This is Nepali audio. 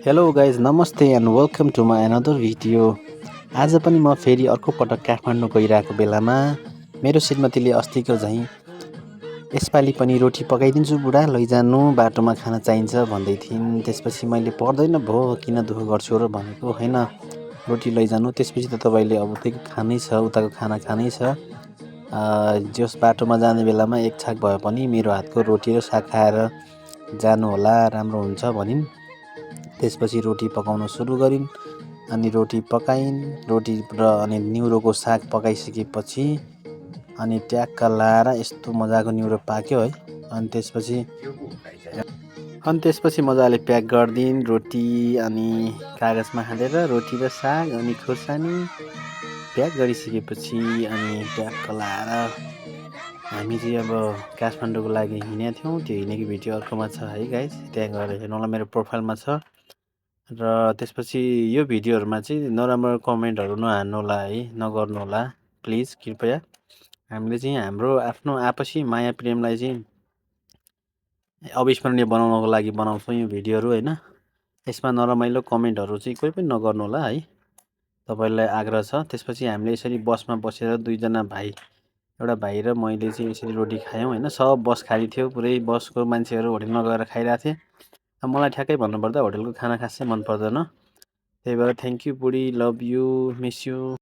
हेलो गाइज नमस्ते and welcome to my another video. आज पनि म फेरि अर्को पटक काठमाडौँ गइरहेको बेलामा मेरो श्रीमतीले अस्तिको झैँ यसपालि पनि रोटी पकाइदिन्छु बुढा लैजानु बाटोमा खाना चाहिन्छ भन्दै थिइन्। त्यसपछि मैले पर्दैन भो किन दुःख गर्छु र भनेको होइन रोटी लैजानु। त्यसपछि त तपाईँले अब उतैको खानै छ, उताको खाना खानै छ। जस बाटोमा जाने बेलामा एक छाक भए पनि मेरो हातको रोटी र साग खाएर जानु होला, राम्रो हुन्छ भनिन्। त्यसपछि रोटी पकाउन सुरु गरिन् अनि रोटी पकाइन्। रोटी र अनि निउरोको साग पकाइसकेपछि अनि ट्याक्क लाएर यस्तो मजाको निउरो पाक्यो है। अनि त्यसपछि मजाले प्याक गरिदिन् रोटी अनि कागजमा हालेर रोटी र साग अनि खुर्सानी प्याक गरिसकेपछि अनि ट्याक्क लाएर हामी चाहिँ अब काठमाडौँको लागि हिँडेका थियौँ। त्यो हिँडेको भिडियो अर्कोमा छ है गाइज, त्यहाँ गएर हेर्नु होला, मेरो प्रोफाइलमा छ। र त्यसपछि यो भिडियोहरूमा चाहिँ नराम्रो कमेन्टहरू नहान्नु होला है, नगर्नु होला प्लिज कृपया। हामीले चाहिँ हाम्रो आफ्नो आपसी माया प्रेमलाई चाहिँ अविस्मरणीय बनाउनको लागि बनाउँछौँ यो भिडियोहरू होइन। यसमा नरमाइलो कमेन्टहरू चाहिँ कोही पनि नगर्नु होला है, तपाईँलाई आग्रह छ। त्यसपछि हामीले यसरी बसमा बसेर दुईजना भाइ, एउटा भाइ र मैले चाहिँ यसरी रोटी खायौँ होइन। सब बस खाली थियो, पुरै बसको मान्छेहरू होटेलमा गएर खाइरहेको थिए। अब मलाई ठ्याक्कै भन्नुपर्दा होटेलको खाना खासै मन पर्दैन। त्यही भएर थ्याङ्क यू बुढी, लभ यू, मिस यू।